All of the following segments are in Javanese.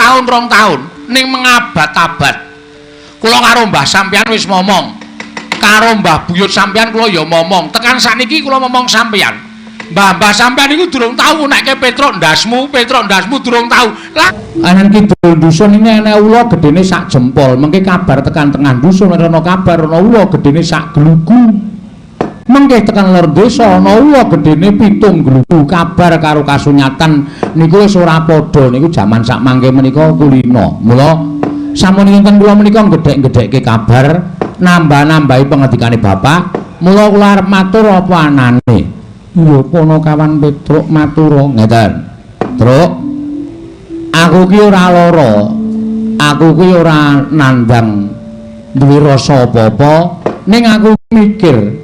taun rong taun, ning mengabad-abad. Kula karo mbah sampeyan wis momong. Karo mbah buyut sampeyan kula ya momong. Tekan sakniki kula momong sampeyan. Mbah-mbah sampeyan iku durung tau nekke Petruk ndasmu, Petruk ndasmu durung tau. Lah anan kidul dusun ini ana ula gedene sak jempol, mengke kabar tekan tengah dusun ana kabar ana ula gedene sak glugu. Mengke tekan lor desa ana ula gedene 7 glugu. Kabar karo kasunyatan niku wis ora padha niku jaman sak mangke menika kulina. Mula sampun kinten kula menika gedhek-gedhekke kabar, nambah-nambahi pengendikane bapak. Mula kula arep matur apa anane. Iya Panakawan Petruk matura ngeten. Truk, aku ki ora lara. Aku ki ora nandang duwe rasa apa-apa, ning aku mikir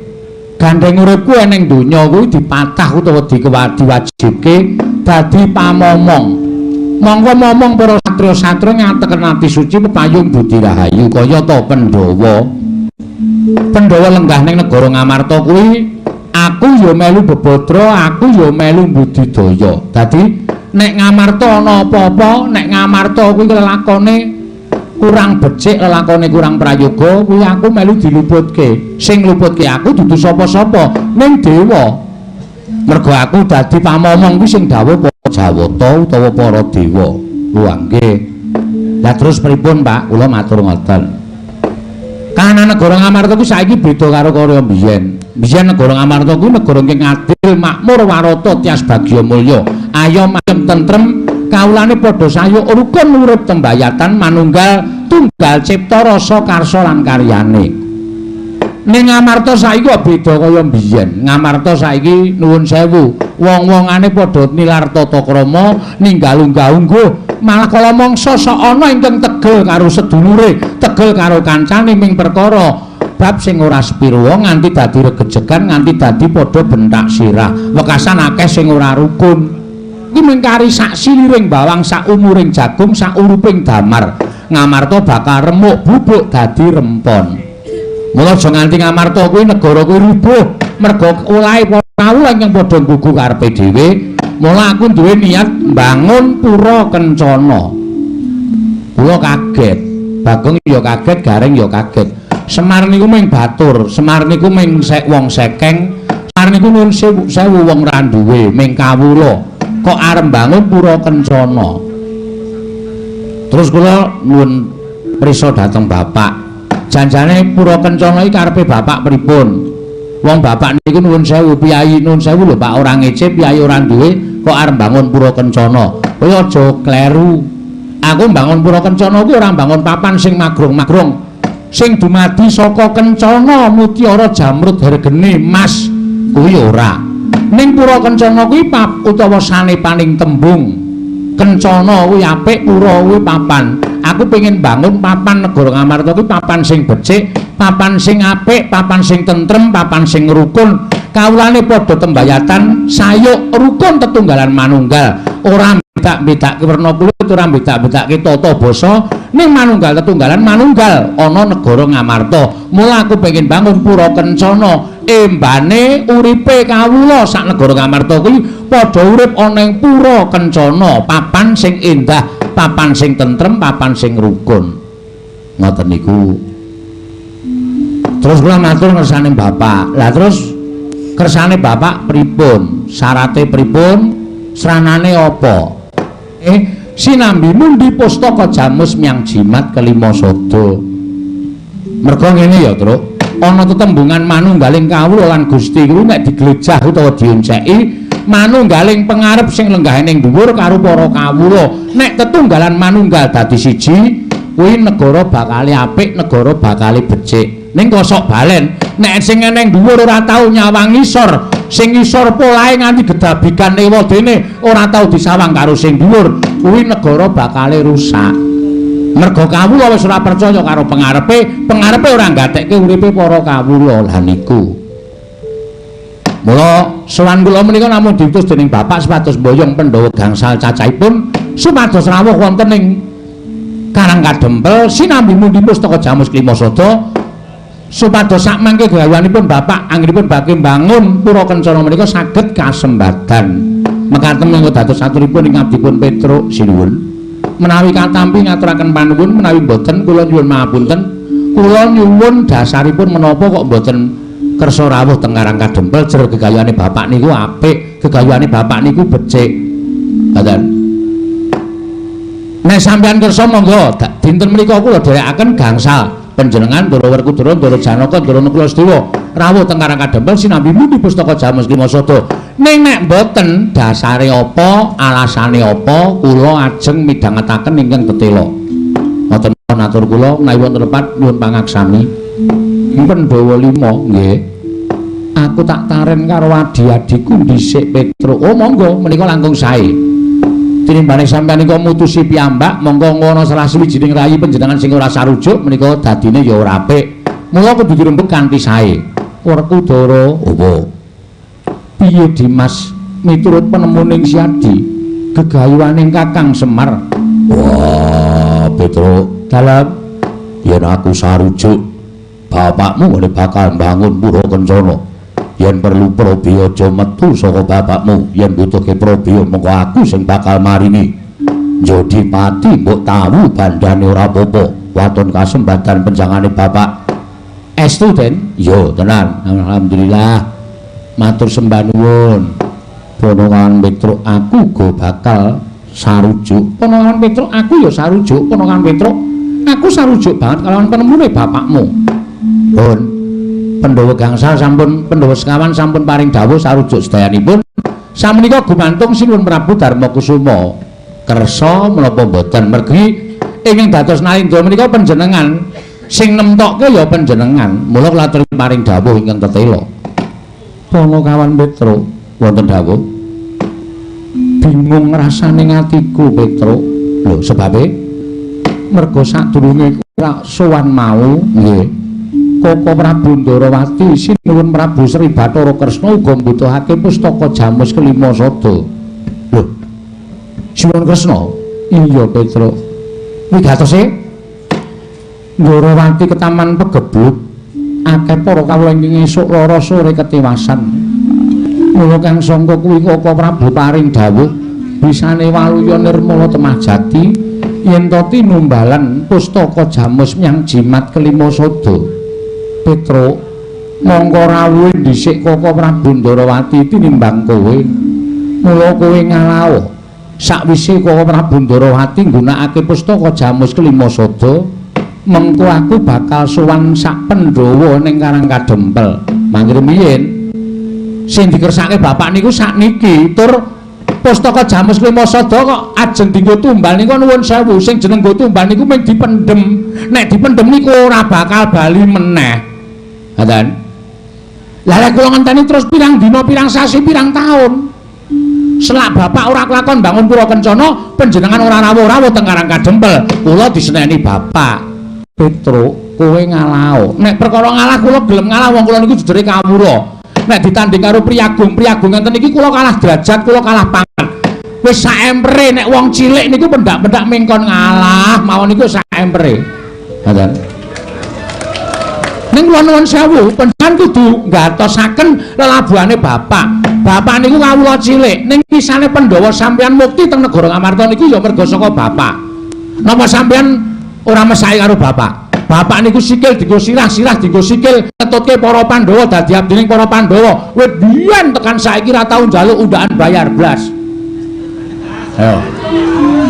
gandeng uripku ning donya kuwi dipatah utawa diwajibke dadi pamomong. Monggo momong para satriya-satriya ngateken ati suci pepayung budi rahayu kaya ta Pandhawa. Pandhawa lenggah ning negara Ngamarta kuwi aku ya melu bebadra, aku ya melu budidaya. Dadi nek Ngamarta ana apa-apa, nek Ngamarta kuwi lelakone kurang becik, lelakone kurang prayoga, kuwi aku melu diluputke. Sing ngluputke aku dudu sapa-sapa, ning dewa. Mergo aku dadi pamomong kuwi sing dawuh para Jawata utawa para dewa. Wah nggih. Lah terus pripun, Pak? Kula matur ngoten. Kahanan negara Ngamarta kuwi saiki beda karo kaya mbiyen. Biyen negara Ngamarta kuwi negara ingkang adil, makmur, warata, tias bagya mulya. Ayom ayem tentrem, kawulane padha sayuk rukun urip tembayatan manunggal tunggal cipta rasa karsa lan karyane. Ning Ngamarta saiki kok beda kaya mbiyen. Ngamarta saiki nuwun sewu, wong-wongane padha nilar tata krama, ninggal unggah-ungguh, malah kala mangsa sok ana ingkang tegel karo sedulure, tegel karo kancane ming perkara bab sing ora sepirwa nganti dadi regejegan, nganti dadi padha bentak sirah. Wekasan akeh sing ora rukun. Iki mengkari sak siliring bawang, sak umuring jagung, sak uruping damar. Ngamarta bakal remuk bubuk dadi rempon. Mula aja nganti Ngamarta kuwi negara kuwi rubuh merga olahe para kawula ingkang padha nggugu karepe dhewe. Mula aku duwe niat mbangun pura kencana. Kula kaget, Bagong ya kaget, Gareng ya kaget. Semar niku ming batur, Semar niku ming wong sekeng, Semar niku nuwun sewu wong ra duwe, ming kawula. Kok arep mbangun pura kencana? Terus kula nyuwun prisa dhateng bapak. Janjane pura kencana iki karepe bapak pripun? Wong bapak niku nuwun sewu piyayi, nuwun sewu lho Pak, ora ngece piyayi ora duwe kok arep mbangun pura kencana. Kowe aja kleru. Aku mbangun pura kencana kuwi ora mbangun papan sing magrong-magrong. Sing dumadi saka kencana mutiara jamrud hergene mas kuwi ora. Ning pura kencana kuwi pap utawa sanepaning tembung. Kencana kuwi apik, pura kuwi papan. Aku pengen bangun papan negara Ngamarta kuwi papan sing becik, papan sing apik, papan sing tentrem, papan sing rukun. Kawulane padha tembayatan, sayuk rukun tetunggalan manunggal. Ora bedak-bedake werna kulit, ora bedak-bedake tata basa, ning manunggal tetunggalan manunggal ana negara Ngamarta. Mula aku pengen bangun pura kencana, embane uripe kawula sak negara Ngamarta kuwi padha urip ana ing pura kencana, papan sing endah, papan sing tentrem, papan sing rukun. Ngoten niku. Terus kula matur kersane bapak. Lah terus kersane bapak pripun? Syarate pripun? Sranane apa? Sinambi mundi pustaka jamus miang jimat kelima sada. Merga ngene ya, Truk. Ana tetembungan manunggaling kawula lan Gusti kuwi nek diglejah utawa dionceki manunggaling pengarep sing lenggah ning dhuwur karo para kawula. Nek tetunggalan manunggal dadi siji, kuwi negara bakale apik, negara bakale becik. Ning kosok balen, nek sing ning dhuwur ora tau nyawang ngisor, sing ngisor polahe nganti gedabikan ewadene ora tau disawang karo sing dhuwur, kuwi negara bakale rusak. Merga kawula wis ora percaya karo pengarepe, pengarepe ora nggatekke uripe para kawula. Lah niku. Mula sowan kula menika namung diutus dening bapak supados mboyong Pandhawa gangsal cacahipun supados rawuh wonten ing Karang Kadempel sinambi mundi pustaka jamus klima sada supados sakmangke gawyanipun bapak anggenipun badhe mbangun pura kencana menika saged kasembadan. Mekaten monggo dados aturipun ing abdipun Petruk sinuwun. Menawi katampi ngaturaken panuwun, menawi mboten kula nyuwun mahapunten. Kula nyuwun dasaripun menapa kok mboten kersa rawuh teng Karang Kadempel, jer gegayuhane bapak niku apik, gegayuhane bapak niku becik. Ngoten. Nek sampeyan kersa monggo dinten menika kula dherekaken gangsal panjenengan Ndara Werkudara, Ndara Janaka, Ndara Nakula Sadewa rawuh teng Karang Kadempel sinambi muni pustaka Jamus Kelima Sada. Ning nek mboten dasare apa, alasane apa, kula ajeng midhangetaken ingkang tetela. Ngoten atur kula, menawi wonten lepat nyuwun pangaksami. Pandhawa 5 nggih. Aku tak taren karo adi-adiku dhisik Petruk. Oh monggo, menika langkung sae. Tinimbane sampeyan nika mutusi piyambak, monggo ngono salah sawijining rayi panjenengan sing ora sarujuk menika dadine ya ora apik. Mula kudu dirembug kanthi sae. Werkudara, apa? Piye Dimas miturut penemuning Siadi gegayuhaning Kakang Semar? Wah, Petruk, dalem yen aku sarujuk bapakmu ngene bakal mbangun pura kencana. Yen perlu probiya aja metu saka bapakmu, yen butuhke probiya mongko aku sing bakal maringi. Njodi pati mbok tawu bandane ora apa-apa, waton kasembatan penjangane bapak. Estu, Den? Iya, tenan. Alhamdulillah. Matur sembah nuwun. Ponokawan Petruk aku go bakal sarujuk. Ponokawan Petruk aku ya sarujuk. Ponokawan Petruk aku sarujuk banget kalawan penemune bapakmu. Pun Pandhawa gangsal sampun, Pandhawa sekawan sampun paring dawuh sarujuk sedayanipun. Samenika gumantung Sinuwun Prabu Darmakusuma kersa menapa mboten, mergi ingkang dados nalindra menika panjenengan sing nemtokke ya panjenengan. Mula kula aturi paring dawuh ingkang tetela. Ponokawan Petruk wonten dawuh. Bingung rasane atiku Petruk. Lho sebabe mergo sadurunge kula sowan mau nggih Koko Prabu Ndarawati Sinuwun Prabu Sri Bathara Kresna uga mbutuhake pustaka Jamus Kelima Sada. Lho Sinuwun Kresna? Iya Petruk. Wigatose Ndarawati ketaman pegebluk akeh para kawula ingkang esuk lara sore ketiwasan. Mula kang sangka kuwi Koko Prabu paring dawuh bisane waluya nirmala temah jati yen to tinumbalan pustaka Jamus menyang jimat Kelima Sada. Petruk mongko rawuhe dhisik Koko Prabu Ndarawati tinimbang kowe. Mula kowe ngalao sakwise Koko Prabu Ndarawati nggunakake pustaka Jamus Kelima Sada, mengko aku bakal sowan sak Pandhawa ning Karang Kadempel. Mangke rumiyin sing dikersake bapak niku sakniki tur pustaka Jamus Kelima Sada kok ajeng dienggo tumbal niku nuwun sewu, sing jeneng nggo tumbal niku mung dipendhem. Nek dipendhem niku ora bakal bali meneh. Ngoten. Lah lek kula ngenteni terus pirang dina, pirang sasi, pirang taun. Selak bapak ora kelakon bangun pura kencana, panjenengan ora rawuh-rawuh teng Karang Kadempel. Kula diseneni bapak. Petruk, kowe ngalao. Nek perkara ngalah kula gelem ngalah, wong kula niku jujure kawula. Nek ditanding karo priyagung, priyagung ngenten iki kula kalah derajat, kula kalah pangkat. Wis sak empere nek wong cilik niku pendak-pendak mengkon ngalah, mawon niku sak empere. Ngoten. Ning kula nuwun sewu, panjenengan kudu ngatosaken lelabuhane bapak. Bapak niku kawula cilik, ning kisane Pandhawa sampeyan mukti teng negara Ngamarta niku ya merga saka bapak. Napa sampeyan ora mesake karo bapak? Bapak niku sikil dienggo sirah, sirah dienggo sikil, ngetutke para Pandhawa dadi abdining para Pandhawa. Wit biyen tekan saiki ra tau njaluk undaan bayar blas. Ayo.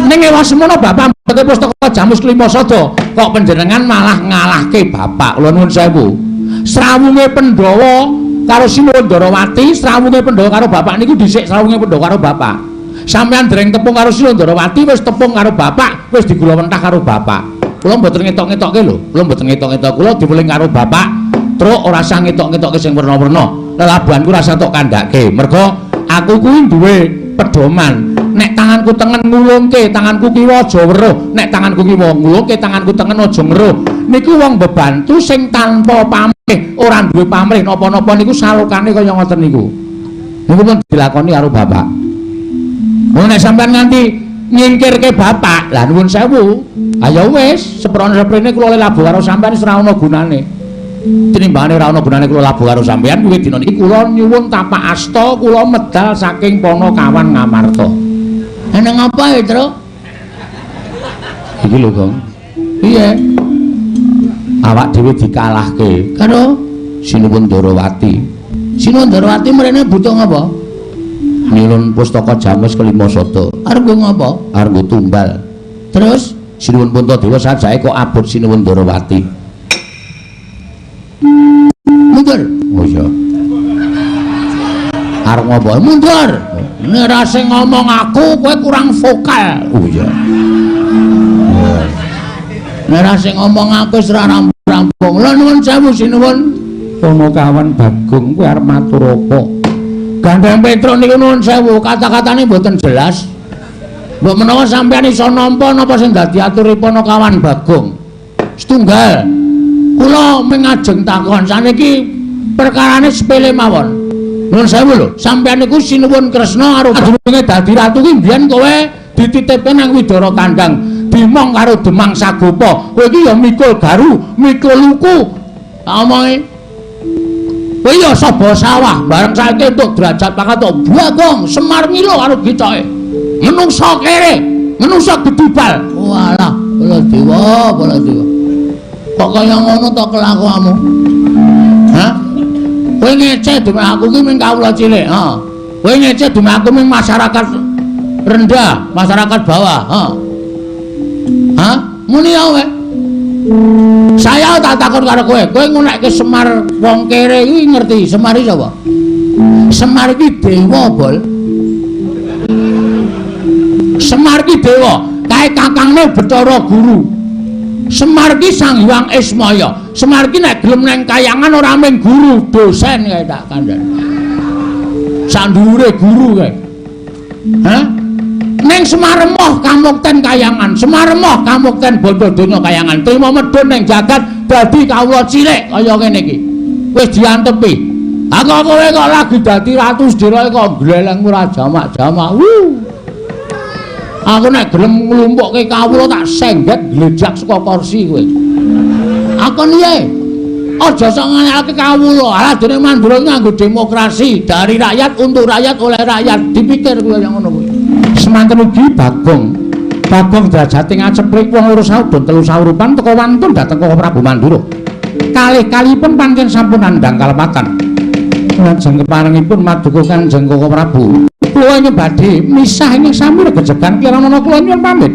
Ning ewa semono bapak mbete pustaka Jamus Kelima Sada, kok panjenengan malah ngalahke bapak. Kula nuwun sewu. Srawunge Pandhawa karo Sinuwun Ndarawati, srawunge Pandhawa karo bapak niku dhisik srawunge Pandhawa karo bapak. Sampeyan dereng tepung karo Sinuwun Ndarawati, wis tepung karo bapak, wis digula mentah karo bapak. Kula mboten ngetok-ngetokke lho, kula mboten ngetok-ngetok, kula diweling karo bapak, truk ora usah ngetok-ngetokke sing werna-werna. Lelabuhanku ora usah tok kandhake. Mergo aku kuwi duwe pedoman. Nek tanganku tengen ngulungke, tanganku kiwa aja weruh. Nek tanganku kiwa ngulungke, tanganku tengen aja ngeruh. Niku wong bebantu sing tanpa pamrih, ora duwe pamrih napa-napa niku salokane kaya ngoten niku. Niku pun dilakoni karo bapak. Mun nek sampean nganti nyingkirke bapak, lah nuwun sewu. Ayo wis, seprono-seprene kula labuh karo sampean wis ora ana gunane. Tinimbangane ora ana gunane kula labuh karo sampean, kuwi dina niki kula nyuwun tapak asta, kula medal saking Ponokawan Ngamarta. Eneng apa ya, Tru? Iki lho, Gong. Piye? Awak dhewe dikalahke karo Sinuwun Ndarawati. Sinuwun Ndarawati mrene butuh ngapa? Nyuwun pustaka Jamus kelima sada. Arep nggo ngapa? Arep nggo tumbal. Terus Sinuwun Puntadewa sajake kok abot Sinuwun Ndarawati. Mundur. Oh iya. Arep ngapa? Mundur. Nek ra sing ngomong aku, kowe kurang vokal. Oh iya. Nek ra sing ngomong aku wis ora rampung. Lha nuwun sewu sinuwun. Panakawan Bagong kowe arep matur apa? Gandeng Petruk niku nuwun sewu, kata-katane mboten jelas. Mbok menawa sampeyan iso nampa napa sing dadi ature Panakawan Bagong. Setunggal. Kula mung ajeng takon saniki perkarane sepele mawon. Nuwun sewu lho, sampeyan niku Sinuwun Kresna karo sadurunge dadi ratu ki mbiyen kowe dititipke nang Widara Kandang, dimong karo Demang Sagopa. Kowe iki ya mikul garu, mikul luku. Tak omongi. Kowe ya saba sawah, bareng saiki entuk derajat pangkat tok Bagong Semar Mila karo gicoke. Menungsa kere, menungsa gedibal. Walah, Baladewa, Baladewa. Kok kaya ngono to kelakuanmu? Hah? Kowe ngece demi aku ki mung kawula cilik, ha. Kowe ngece demi aku mung masyarakat rendah, masyarakat bawah, ha. Hah? Muni ya kowe. Saya tak takon karo kowe, kowe ngunekke Semar wong kere iki ngerti Semar iki sapa? Semar iki dewa, Bol. Semar iki dewa, kae kakangne Bathara Guru. Semar iki Sang Hyang Ismaya. Semar iki nek gelem nang kayangan ora mung guru, dosen kae tak kandhani. Sandhuwure guru kae. Hah? Ning Semar emoh kamukten kayangan, Semar emoh kamukten bondo donya kayangan. Trima medhun ning jagat dadi kawula cilik kaya ngene iki. Wis diantepi. Ha kok kowe kok lagi dadi ratu sedheroke kok gleleng ora jamak-jamak. Wuh. Aku nek gelem nglumpukke kawula tak sengget glejak saka kursi kowe. Akon piye? Aja sok ngalahke kawula. Alah dene Mandura nganggo demokrasi dari rakyat untuk rakyat oleh rakyat. Dipikir kowe yang ngono kuwi. Semanten ugi Bagong. Bagong derajate ngaceplik wong loro saudon telu saurupan teka wantun dhateng Koko Prabu Mandura. Kalih-kalihipun pancen sampun nandhang kalepatan. Lajeng keparengipun maduka Kanjeng Koko Prabu. Kula ingkang badhe misah ingkang sami regejegan kirana kula nyuwun pamit.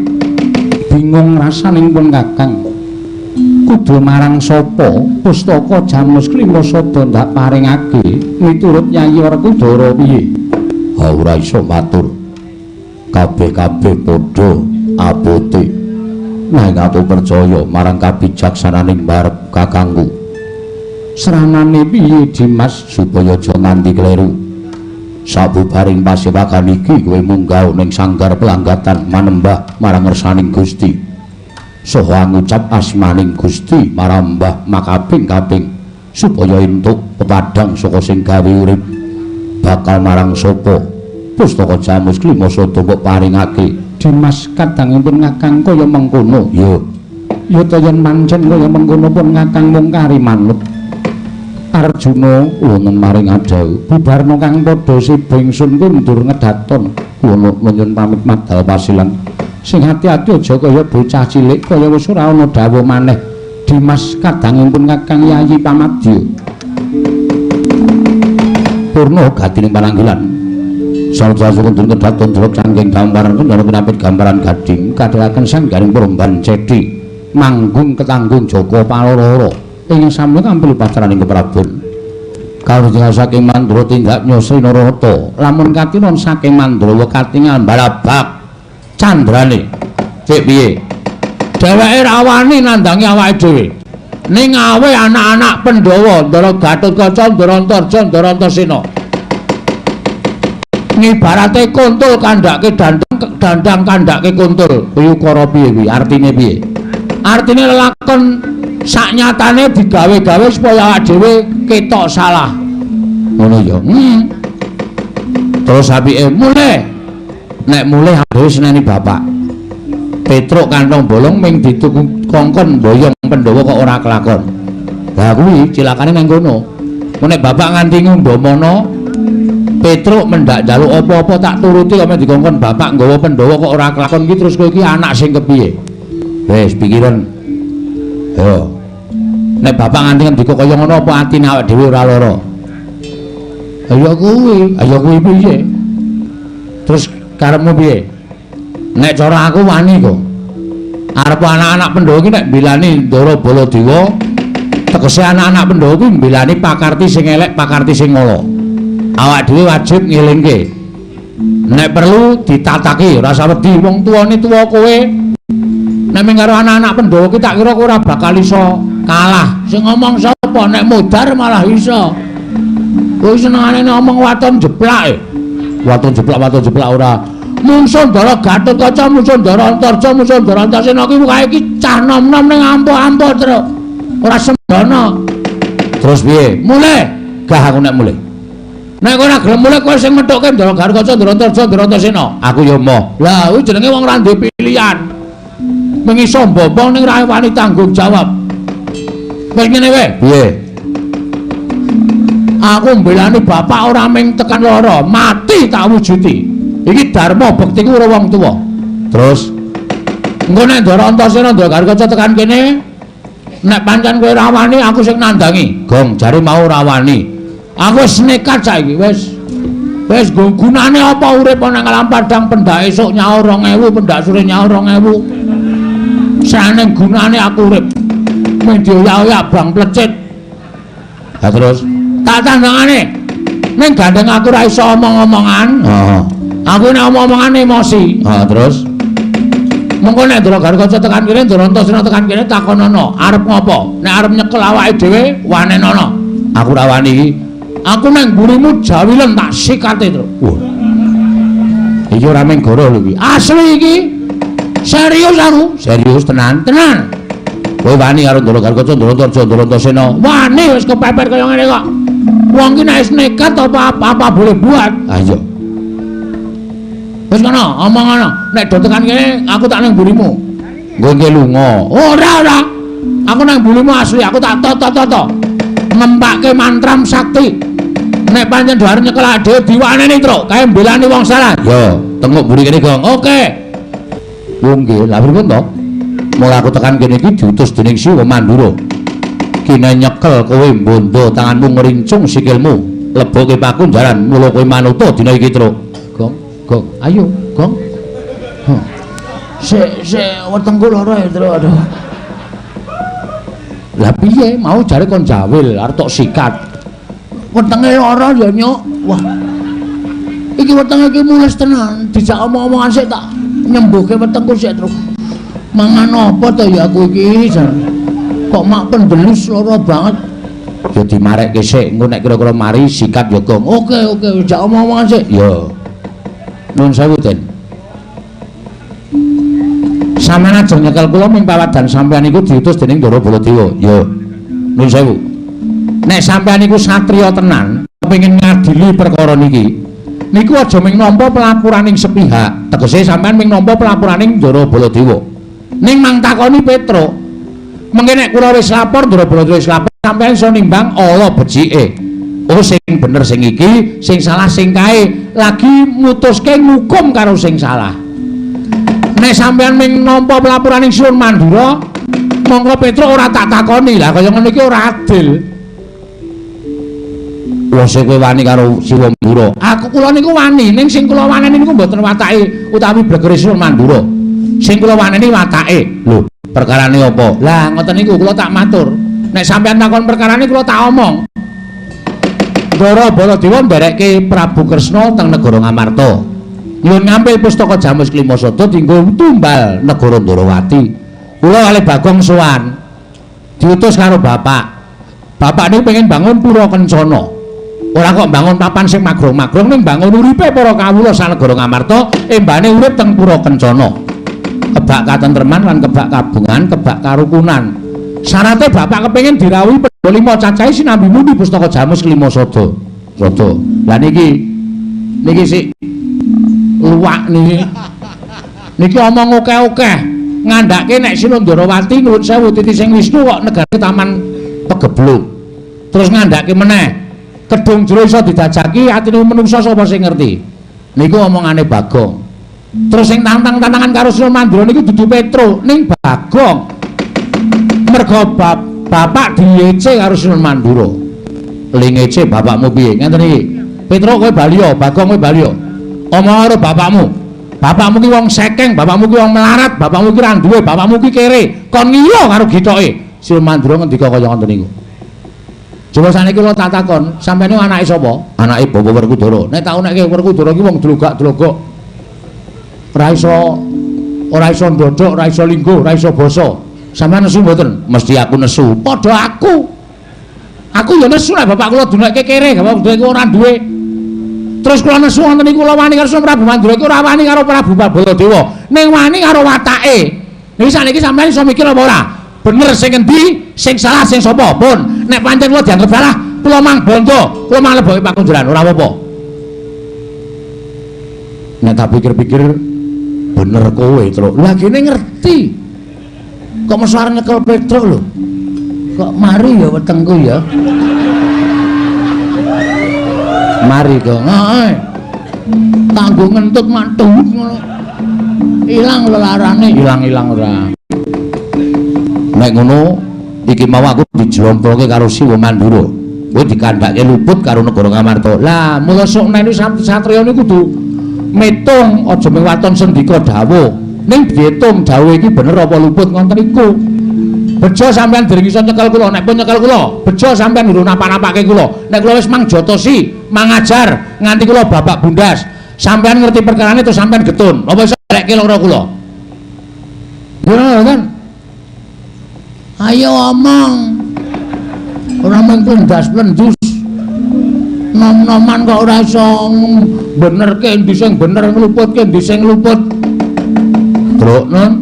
Bingung rasaning pun Kakang. Kudu marang sapa pustaka Jamus Klima Sada ndak paringake miturut Yayi Werkudara piye? Ha ora iso matur. Kabeh-kabeh padha abote. Nanging aku percaya marang kabijaksananing barep kakangku. Sranane piye Dimas supaya aja nganti kleru? Sabubaring pasewakan iki kowe munggah ning sanggar pelanggatan manembah marang ngersaning Gusti. Saha ngucap asmaning Gusti marang mbah makaping-kaping supaya entuk pepadang saka sing gawe urip. Bakal marang sapa pustaka Jamus Klima Sada mbok paringake? Dimas kadangipun Kakang kaya mengkono. Ya. Ya ta yen pancen kaya mengkono pun Kakang mung kari manut. Arjuna wonten maring adhawuh bubarna kang padha siba ingsun kundur ngedaton. Kula nyuwun pamit madal pasilan. Sing ati-ati aja kaya bocah cilik kaya wis ora ana dawuh maneh. Dimas kadangipun Kakang Yayi pamadya. Purna gadining pananggilan. Sarja sukun kedaton delok cangking gambaran kendana pinapit gambaran gading kadhelaken sanggaring peremban cedi manggung ketanggung Joko Paloro. Ing samya kampil pacaraning keprabon. Kawujud saking Mandura tindak Nyosri Narata. Lamun katinon saking Mandrawa katingal balabak candrane. Cek piye? Dheweke ra wani nandangi awake dhewe. Ning awe anak-anak Pandhawa, Ndara Gatotkaca, Ndara Antarja, Ndara Antasena. Ngibarate kuntul kandhake dandang, dandang kandhake kuntul. Kuwi ukara piye kuwi? Artine piye? Artine lelakon saknyatane digawe-gawe supaya awak dhewe ketok salah. Ngono ya. Terus apike mulih. Nek mulih dhewe seneni bapak. Petruk kantong bolong ming dituku kongkon boyong Pandhawa kok ora kelakon. Lah kuwi cilakane nang kono. Nek bapak nganti ngundhamana Petruk mendak njaluk apa-apa tak turuti kok dikongkon bapak nggawa Pandhawa kok ora kelakon iki terus kowe iki anak sing kepiye? Wis pikiran. Yo. Nek bapak nganti ngendika kaya ngono apa atine awake dhewe ora lara? Ayo kuwi, ayo kuwi piye? Terus karepmu piye? Nek cara aku wani kok. Arep anak-anak Pandhawa iki nek mbelani Ndara Baladewa, tegese anak-anak Pandhawa kuwi mbelani pakarti sing elek, pakarti sing ala. Awak dhewe wajib ngelingke. Nek perlu ditataki, ora usah wedi wong tuane tuwa kowe. Nek mung karo anak-anak Pandhawa ki tak kira kowe ora bakal iso kalah. Sing ngomong sapa? Nek modar malah iso. Kowe senengane ngomong waton jeplak. Waton jeplak ora. Mungsuh Ndara Gatotkaca, mungsuh Ndara Antarja, mungsuh Ndara Antasena ki kae iki cah nom-nom ning ampuh-ampuh truk. Ora sembrono. Terus piye? Mulih. Gah aku nek mulih. Nek ora gelem mulih kowe sing methuke Ndara Gatotkaca, Ndara Antarja, Ndara Antasena. Aku ya emoh. Lah kuwi jenenge wong ora duwe pilihan. Mung iso mbombong ning ra wani tanggung jawab. Wis ngene wae. Piye? Aku mbelani bapak ora mung tekan lara, mati tak wujudi. Iki dharma bektiku karo wong tuwa. Terus engko nek Ndara Antasena Ndara Gatotkaca tekan kene, nek pancen kowe ora wani aku sing nandangi. Gong jare mau ora wani. Aku wis nekat saiki wis. Wis gunane apa urip nang alam padang pendak esuk nyaur 2000, pendak sore nyaur 2000. Saneng gunane aku urip. Mung dioyak-oyak bang plecit. Lah terus tak tandangane. Ning gandeng aku ora iso omong-omongan. Heeh. Aku nek omong-omongan emosi. Ha terus mengko nek Ndara Gatotkaca tekan kene, Ndara Antasena tekan kene takonono, arep ngopo? Nek arep nyekel awake dhewe wanenono. Aku ora wani iki. Aku nang mburimu jawilen tak sikate, Tru. Wah. Iki ora mung goro lho iki. Asli iki. Serius aku. Serius tenan, tenan. Kowe wani karo Ndara Gatotkaca, Ndara Antarja, Ndara Antasena? Wani wis kepeper kaya ngene kok. Wong ki nek wis nekat apa-apa boleh buat. Ha iya. Wis ngono, omong ngono. Nek do tekan kene aku tak nang mburimu. Nggo nggih lunga. Ora, ora. Aku nang mburimu asli, aku tak toto-toto. Ngempake mantram sakti. Nek pancen do arep nyekel dhewe diwaneni, Truk. Kae mbelani wong salah. Yo, tengok mburi kene, Gong. Oke. Wong nggih, lha pripun to? Mula aku tekan kene iki diutus dening Siwa Mandura. Kine nyekel kowe mbondo tanganmu ngrincung sikilmu, leboke pakunjaran mula kowe manuta dina iki, Truk. Gong. Gong, ayo, Gong. Huh. Sik, sik, wetengku lara ya, Truk. Aduh. Lah piye mau jare kon jawil arep tok sikat. Wetenge lara ya, Nyuk. Wah. Iki wetenge iki mules tenan, dijak omong-omongan sik tak nyembuhke wetengku sik, Truk. Mangan apa to ya aku iki? Kok mak pendelus lara banget. Ya dimarekke sik, engko nek kira-kira mari sikat ya, Gong. Oke, oke, dijak omong-omongan sik. Ya. Nuwun sewu, Den. Sampeyan aja nyekel kula ming pawadan sampeyan iku diutus dening Ndara Baladewa. Ya. Nuwun sewu. Nek sampeyan iku satriya tenan, kepengin ngadili perkara niki, niku aja ming nampa pelapuraning sepihak. Tegese sampeyan ming nampa pelapuraning Ndara Baladewa. Ning mang takoni Petruk. Mengke nek kula wis lapor, Ndara Baladewa wis lapor, sampeyan iso nimbang ala becike. Oh sing bener sing iki, sing salah sing kae, lagi mutuske ngukum karo sing salah. Nek sampeyan ming nampa pelapuraning Sinuwun Mandura, mongko Petruk ora tak takoni. Lah kaya ngene iki ora adil. Wong kowe wani karo Siwa Mandura. Aku kula niku wani, ning sing kula waneni niku mboten watake utawi blegere Sinuwun Mandura. Sing kula waneni watake. Lho, perkarane apa? Lah ngoten niku kula tak matur. Nek sampeyan takon perkarane kula tak omong. Ndara Baladewa nderekke Prabu Kresna teng negara Ngamarta. Nyuwun ngampil pustaka Jamus Klima Sada dienggo tumbal negara Ndorowati. Kula kalih Bagong sowan. Diutus karo bapak. Bapak niku pengen bangun pura kencana. Ora kok bangun papan sing magrong-magrong, ning bangun uripe para kawula sanegara Ngamarta embane urip teng pura kencana. Kebak katentreman lan kebak kabungan, kebak karukunan. Syarate bapak kepengin dirawuhi Pandhawa lima cacahe sinambi muni pustaka Jamus Klima Sada. Sada. Lah niki niki sik luwak niki. Niki omong akeh-akeh ngandhake nek Sinuwun Ndorowati nuwun sewu titi sing Wisnu kok negare Taman Pegebluk. Terus ngandhake meneh Kedung Jero iso didajaki atine menungsa sapa sing ngerti. Niku omongane Bagong. Terus sing tantang-tantangan karo Sinuwun Mandura niku dudu Petruk, ning Bagong. Mergo bapak diece karo Sinuwun Mandura. Lingece bapakmu piye? Ngenten iki. Petruk kowe bali ya, Bagong kowe bali ya. Omong karo bapakmu. Bapakmu ki wong sekeng, bapakmu ki wong melarat, bapakmu ki ra duwe, bapakmu ki kere. Kon ngiyo karo githoke. Sinuwun Mandura ngendika kaya ngoten niku. Coba saniki kula tak takon, sampeyan niku anake sapa? Anake Bapak Werkudara. Nek tak unekke Werkudara ki wong dlogak-dlogok. Ora iso ndodhok, ora iso lingguh, ora iso basa. Sampeyan nesu mboten? Mesti aku nesu. Padha aku. Aku ya nesu nek bapak kula dunekke kere, bapak kula ora duwe. Terus kula nesu wonten niku kula wani karo Prabu Mandura iku ora wani karo Prabu Baladewa, ning wani karo watake. Niki saniki sampeyan iso mikir apa ora? Bener sing endi, sing salah sing sapa? Pun nek pancen kula dianggep salah, kula mang bondo, kula mang leboke pakunjaran, ora apa-apa. Nek tak pikir-pikir bener kowe, Truk. Lah gene ngerti. Kok mesti arep nyekel Petruk lho. Kok mari ya wetengku ya. Mari kok. Heeh. Kanggo ngentut mantu ngono. Ilang lelarane, ilang-ilang ora. Nek ngono iki mau aku dijlomproke karo Siwa Mandura. Kowe dikandhake luput karo negara Ngamarta. Lah, mula sok nek satriya niku kudu metung, aja mung waton sendika dawuh. Ning diitung dawuh iki bener apa luput ngoten niku. Bejo sampean dereng iso nyekel kula, nek pun nyekel kula, bejo sampean durung napa-napake kula. Nek kula wis mangjotosi, mangajar nganti kula babak bundas. Sampean ngerti perkarane terus sampean getun. Apa iso rekke loro kula? Ngono kan? Ayo omong. Ora mung plendas-plendus. Nom-noman kok ora iso benerke endi sing bener ngluputke endi sing luput. Truk, Nun.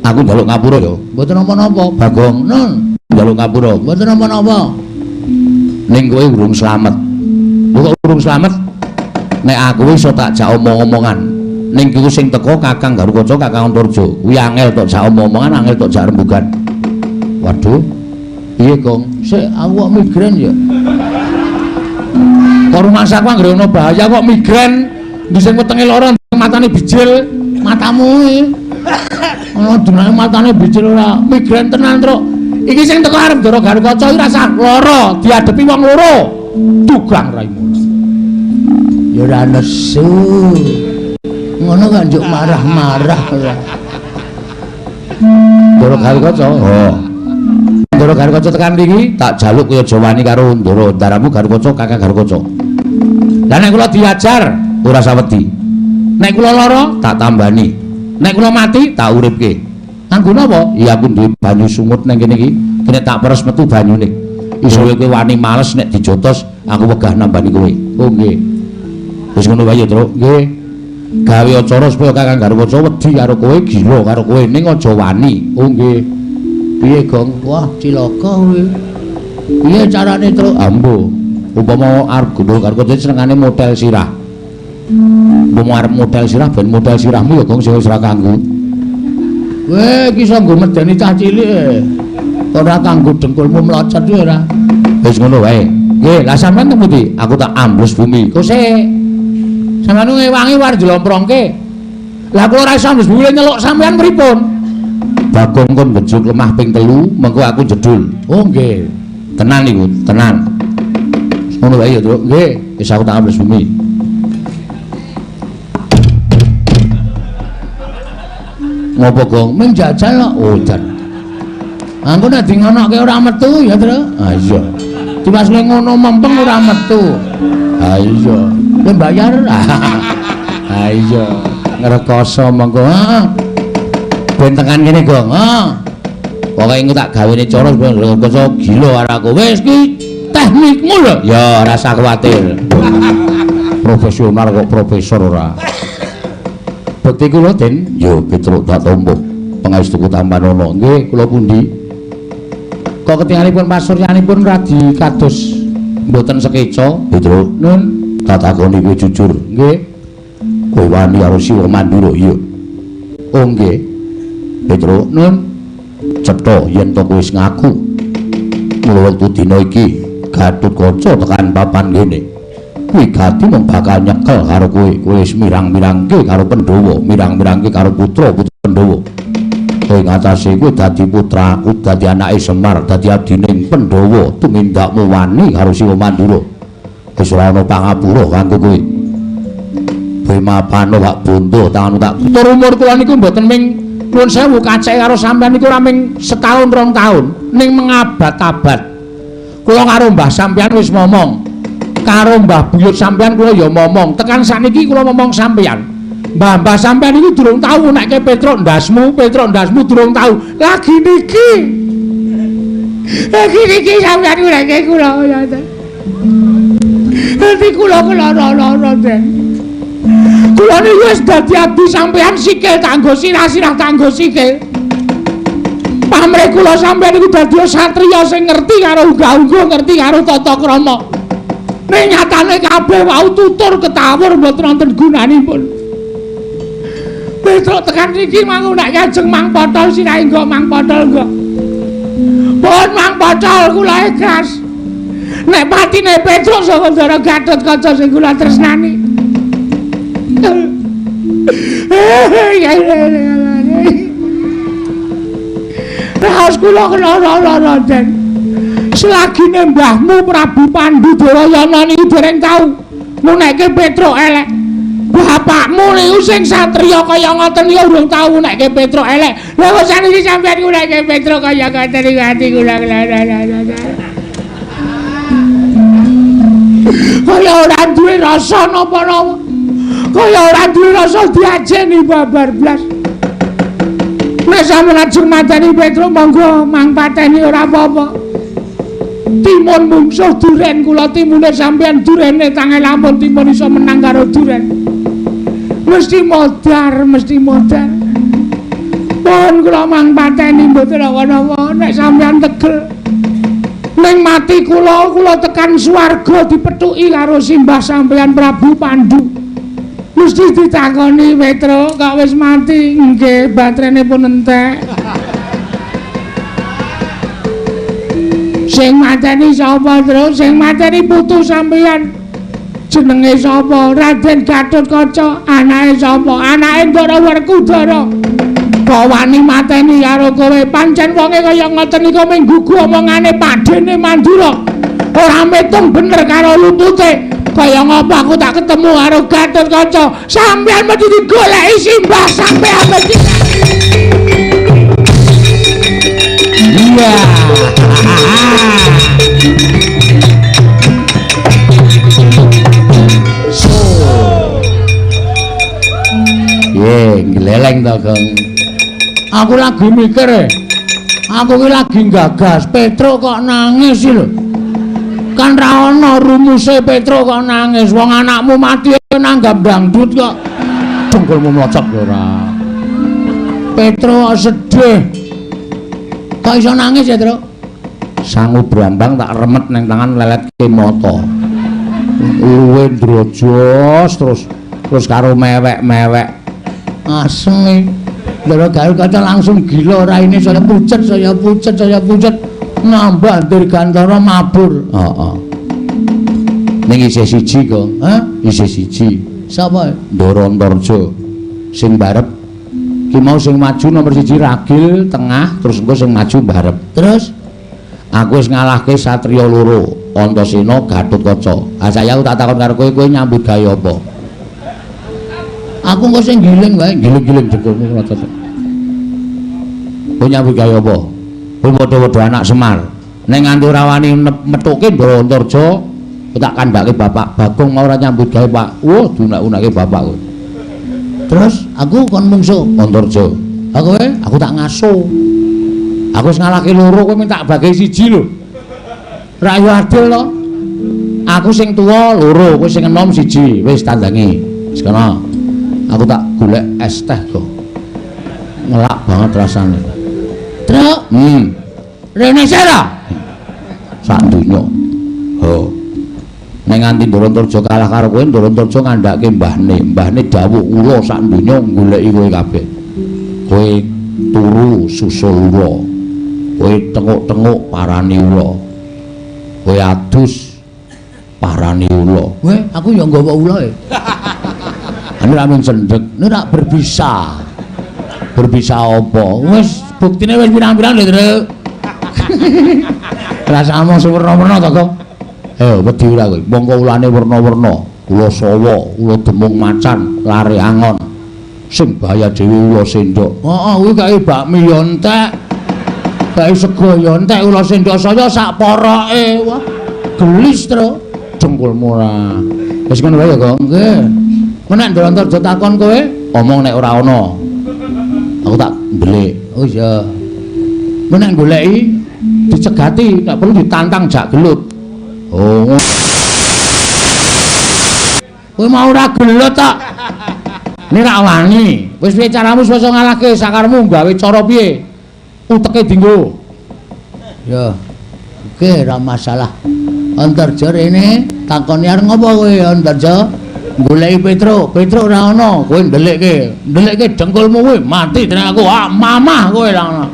Aku njaluk ngapura ya. Mboten napa-napa, Bagong. Nun. Njaluk ngapura. Mboten napa-napa. Ning kowe urung slamet. Kok urung slamet? Nek aku iso tak jak omong-omongan. Ning iku sing teko Kakang Garukaca, Kakang Antarja. Kuwi angel tok jak omong-omongan, angel tok jak rembugan. Waduh. Piye, Gong? Sik aku kok migren ya. Kok rumangsaku anggere ana bahaya kok migren. Ndi sing wetenge lara, matane bijil, matamu iki. Ana dunane matane bijil ora migren tenan, Truk. Iki sing teko arep Ndara Garukaca iki rasah lara diadepi wong loro. Dugang raimu. Ya ora nesu. Ngono kan njuk marah-marah ora. Ndara Garukaca. Oh. Ndara Garukaca tekan mriki tak jaluk kowe aja wani karo Ndara Ndaramu Garukaca, Kakang Garukaca. Lah nek kula diajar ora sawedi. Nek kula lara tak tambani. Nek kula mati tak uripke. Kanggo napa? Iya aku duwe banyu sungut nang kene iki. Kene tak peres metu banyune. Iso kowe wani males nek dijotos, aku wegah nambani kowe. Oh nggih. Wis ngono wae ya, Truk. Nggih. Gawe acara supaya Kakang Garukaca wedi karo kowe, gila karo kowe, ning aja wani. Oh nggih. Piye, Gong? Wah, cilaka kowe. Piye carane, Truk? Ambo. Upama arep gundul Garukaca senengane model sirah. Umpama arep model sirah ben model sirahmu ya, Gong, sing wis ora kanggo. Kowe iki iso nggo medeni cah cilik. Ora kanggo dengkulmu mlocot kuwi ora. Wis ngono wae. Nggih, lah sampean teng pundi? Aku tak ambles bumi. Kok sik. Sampeyan ngewangi war jlomprongke. Lah kula ora iso ambles bumi nyeluk sampean pripun? Bagong kon ngejuk lemah ping 3, mengko aku jedul. Oh nggih. Tenan niku, tenan. Ngono wae ya, Truk. Nggih, wis aku tak ambles bumi. Ngopo, Gong? Menjajal kok. Oh, jan. Aku nek di ngonoke ora metu ya, Truk. Ah iya. Tiwas ngono mempeng ora metu. Ah iya. Kowe bayar. Ah iya. Ngrekoso monggo. Heeh. Ben tekan kene, Gong. Heeh. Pokoke engko tak gawene cara supaya ngrekoso gila karo aku. Wis ki teknikmu lho. Ya, ora usah kuwatir. Profesional kok profesor ora. Bekti kula, Den. Yo, Petruk tak tampa. Pangestuku tampanana. Nggih, kula pundi? Kok ketingalipun pasuryanipun radi kados mboten sekeca, Petruk. Nun, tak takoni kowe jujur. Nggih. Kowe wani karo Siwa Mandura, iya. Oh nggih. Petruk, nun, cetha yen to kowe wis ngaku. Mula wektu dina iki Gatotkaca tekan papan kene. Aku wigati mung bakal nyekel karo kowe. Kowe wis mirang-mirangke karo Pandhawa, mirang-mirangke karo putra-putra Pandhawa. Kowe ngatasé kowe dadi putraku, dadi anake Semar, dadi adining Pandhawa, tumindakmu wani karo Siwa Mandura. Wis ora ana pangapura kanggo kowe. Bima Pano wak bondo tanganmu tak putur. Umur kula niku mboten ming nuwun sewu kaceke karo sampean niku ora ming setahun rong tahun, ning mengabad-abad. Kula karo mbah sampean wis momong. Karo mbah buyut sampean kula ya momong. Tekan sakniki kula momong sampean. Mbah-mbah sampean niku durung tau nekke Petruk ndasmu, Petruk ndasmu durung tau. Lagi niki. Lagi niki sampean nekke kula ya. Dadi kula lara-lara Den. Kula niku wis dadi abdi sampean sikil tanggo sirah-sirah tanggo sikil. Pamrih kula sampean niku dadi satriya sing ngerti karo unggah-ungguh, ngerti karo tata krama. Ning nyatane kabeh wau tutur ketawur mboten wonten gunanipun. Petruk tekan niki mangu nek kajeng Mang Potol sirahe nggo Mang Potol nggo. Pun Mang Potol kula ikhlas. Nek patine Petruk saka Ndara Gatotkaca sing kula tresnani. Raos kula kena Den. Selagine mbahmu Prabu Pandu Durayana niku dereng tau ngunekke Petruk elek. Bapakmu niku sing satriya kaya ngoten niku urung tau ngunekke Petruk elek. Lha kok saniki sampeyan ngunekke Petruk kaya ngoten niku ati kula kaya ora duwe rasa napa-napa. Kaya ora duwe rasa diajeni babar blas. Nek sampeyan ajeng mateni Petruk monggo mang pateni ora apa-apa. Timun mungsuh duren kula timune sampeyan durene tange lamun timun iso menang karo duren. Mesti modar, mesti modar. Pun kula mang pateni mboten napa-napa nek sampeyan tegel. Ning mati kula, kula tekan swarga dipethuki karo simbah sampeyan Prabu Pandu. Mesti ditakoni Petruk kok wis mati? Nggih, baterene pun entek. Sing mateni sapa, Truk? Sing mateni putu sampeyan. Jenenge sapa? Raden Gatotkaca. Anake sapa? Anake Ndara Werkudara. Kok wani mateni karo kowe? Pancen wonge kaya ngoten niku mung gugu omongane padene Mandura. Ora metung bener karo lutute. Kaya ngapa aku tak ketemu karo Gatotkaca? Sampeyan mesti digoleki simbah sampeyan mesti. Iya. Ye, ngleleng to, Gong. Aku lagi mikir. Aku ki lagi gagas Petruk kok nangis iki lho. Kan ra ana rumuse Petruk kok nangis. Wong anakmu mati nanggap dangdut kok. Dengkulmu mlocot ora. Petruk sedih. Kok iso nangis ya, Truk? Sangu brambang tak remet nang tangan leletke mata. Luwe ndrojos terus karo mewek-mewek. Asem. Ndara Gatotkaca langsung gila raine saya pucet, saya pucet, saya pucet. Nambah Dirgantara mabur. Heeh. Ning isih siji kok. Hah? Isih siji. Sapa? Ndara Antarja. Sing barep ki mau sing maju nomor siji Ragil tengah, terus engko sing maju barep. Terus aku wis ngalahke satriya loro, Antasena Gatotkaca. Ah saya tak takon karo kowe, kowe nyambut gawe apa? Aku engko sing giling wae, giling-giling dengkulmu mlocot. Kowe nyambut gawe apa? Kowe padha-padha anak Semar. Nek nganti ora wani methuke Ndara Antarja, tak kandhake bapak. Bagong mau ora nyambut gawe, Pak. Wah, dunak-unake bapak kowe. Terus aku kon mungsuh Antarja. Ha kowe? Aku tak ngaso. Aku wis ngalahke loro, kowe minta bagi siji lho. Ra yo adil to. Aku sing tuwa loro, kowe sing enom siji. Wis tandangi. Wis kono. Aku tak golek es teh kok. Ngelak banget rasane. Truk. Rene sira. Sak donya. Ho. Nek nganti Ndara Antarja kalah karo kowe, Ndara Antarja ngandhake mbahne. Mbahne dawuh ula sak donya goleki kowe kabeh. Kowe turu susul ula. Kowe tenguk-tenguk parani ula. Kowe adus Parani ula. Weh, aku ya nggawa ula e. Ane ra mung sendhek, nek rak berbisa. Berbisa apa? Wis buktine wis pirang-pirang lho, Truk. Rasamu sing werna-werna to, Gong? Wedi ora kowe. Mongko ulane werna-werna. Ula sawa, ula demung macan, lare angon. Sing bahaya dhewe ula sendhok. Heeh, kuwi kae bakmi yo entek. Kae sego yo entek, ula sendhok saya sak poroke. Wah, gelis, Truk. Dengkulmu ora. Wis ngono wae ya, Gong. Nggih. Mun nek Ndrontarja takon kowe, omong nek ora ana. Aku tak ndelik. Oh iya. Mun nek goleki dicegati, nek perlu ditantang jak gelut. Oh. Kowe mau ora gelut tok. Nek ra wani, wis piye caramu supaya ngalahke sakarmu gawe cara piye? Uteke dinggo. Ya. Oke, ora masalah. Antarja rene takoni arep ngopo kowe Antarja? Goleki Petruk, Petruk ora ana, kowe ndelikke. Ndelikke dengkulmu kowe mati tenan aku. Ah, mamah kowe ra ana.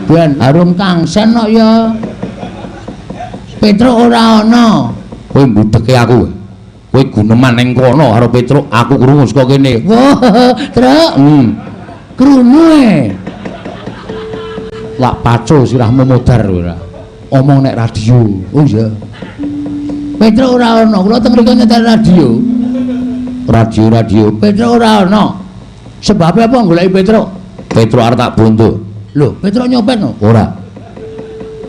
Ben harum kangsen kok ya. Petruk ora ana. Kowe mbudeke aku. Kowe guneman ning kono karo Petruk, aku krungu saka kene. Wah, Truk. Krungu e. Lak pacul sirahmu modar ora. Omong nek radio. Oh iya. Petruk ora ana, kula teng mriku nyetel radio. Radio-radio. Petruk ora ana. Sebabe apa goleki Petruk? Petruk arep tak bondo. Lho, Petruk nyopet no? Ora.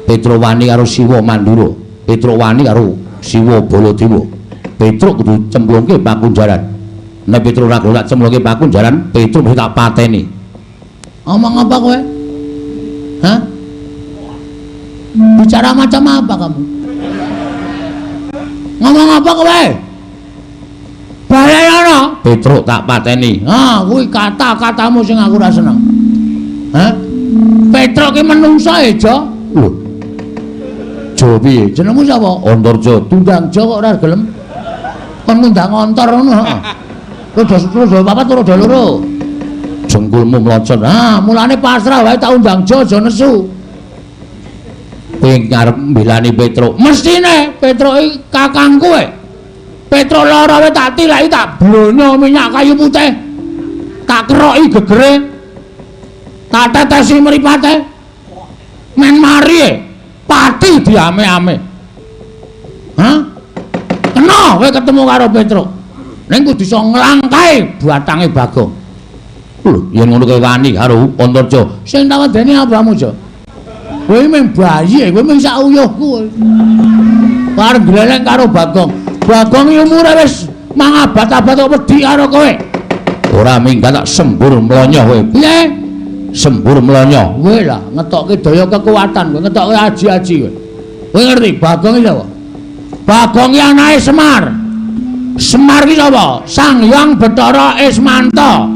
Petruk wani karo Siwa Mandura. Petruk wani karo Siwa Baladewa. Petruk kudu cemplungke pakunjaran. Nek Petruk ora gelem tak cemplungke pakunjaran, Petruk mesti tak pateni. Omong apa kowe? Hah? Bicara macam apa kamu? Ngomong apa kowe? Balenono. Petruk tak pateni. Ah, kuwi kata-katamu sing aku ora seneng. Hah? Petruk ki menungsa e, Jo. Lho. Jo piye? Jenengmu sapa? Antarja. Tundang Jo kok ora gelem. Kon ngundang ontor ngono, heeh. Roda papat roda loro. Jengkulmu mlocot. Ah, mulane pasrah wae tak undang Jo, aja nesu. Kowe ngarep mbelani Petruk. Mestine Petruk iki kakangku e. Petruk lara wae tak tilaki tak blonyo minyak kayu putih. Tak keroki gegere. Tak tetesi mripate. Men mari e. Pati diame-ame. Hah? Kena kowe ketemu karo Petruk. Ning kudu iso nglangkahe batange Bagong. Lho, yen ngono kowe wani karo Antarja. Sing tak wedeni apamu, Jo? Kowe mung bayi, kowe mung sak uyuhku. Arep gleleng karo Bagong. Bagong iki umure wis mangabad-abad kok wedi karo kowe. Ora minggat tak sembur mlonyoh kowe. Piye? Sembur mlonyoh. Kowe lah ngetokke daya kekuatan kowe, ngetokke aji-aji kowe. Kowe ngerti Bagong iki sapa? Bagong iki anake Semar. Semar iki sapa? Sang Hyang Bathara Ismanta.